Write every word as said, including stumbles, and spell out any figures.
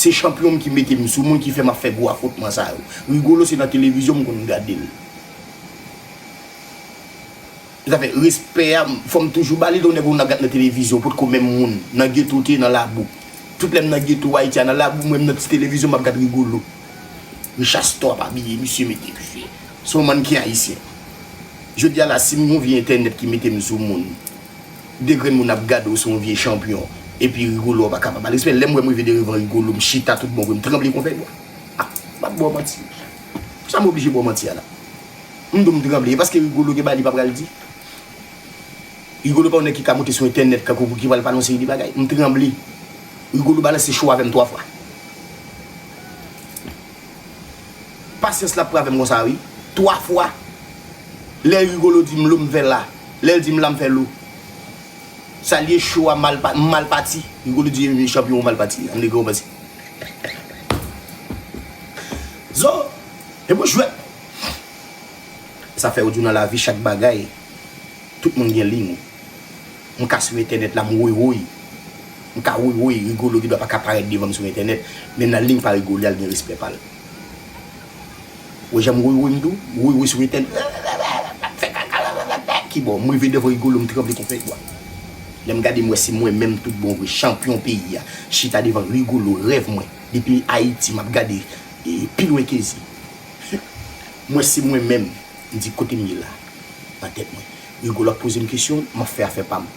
Se chanpyon m ki mete m sou moun ki fè m ap fè gwo afwontman sa yo. Rigolo se nan televizyon m konn gade l. Sa fè respè a, fò m toujou ba li, lè w nèg ou nan gad nan televizyon, potko menm moun, nan geto w te ye, nan labou. Tout lè m nan geto Ayiti a, nan labou, mwen m nan ti televizyon, m ap gad Rigolo. Richastor pa bliye, misye mete dife. Se yon mannken ayisyen. Jodi a la, si m yon vye entènèt ki mete m sou moun, de grenn moun ap gade w se yon vye chanpyon, epi Rigolo a pa kapab ba l respè. Lè m wè m rive devan Rigolo, m chita tout bon vre, m tranble kon fèy bwa. Ah, m ap ba w manti. Sa m oblije ba w manti a la. M di w m tranble, e paske Rigolo gen bagay li pa pral di. Rigolo pa yon nèg ki ka monte sou entènèt kankou pou ki pral pale yon seri de bagay. M tranble. Rigolo balanse cho avè m twa fwa. Pasyans l ap pran avè m konsa wi. Twa fwa. Lè Rigolo di m lo m fè la. Lè l di m la m fè lo. Sa l ye cho a mal pa, m mal pati. Rigolo di chanpyon ou mal pati. An nèg ou panse. Zo. E pou jwèt. Sa fè yo di w nan lavi chak bagay. Tout moun gen liy ou. M ka sou entènèt la, m woy woy. M ka woy woy, Rigolo gendwa pa ka parèt devan m sou entènèt, men nan liy pa Rigolo, al gen respè pa l. Ou wè jan m woy woy m tou? Woy woy sou entènèt. Ki bò? M rive devan Rigolo, m tranble kon fèy bwa. Lè m gade, m wè se mwen menm tout bon vre, chanpyon peyi a. Chita devan Rigolo, rèv mwen. Depi Ayiti, m ap gade, e, pi lwen ke zye. M wè se mwen menm. M di, kote m ye la? Nan tèt mwen. Rigolo ap poze m kesyon, m ap fè afè pa m.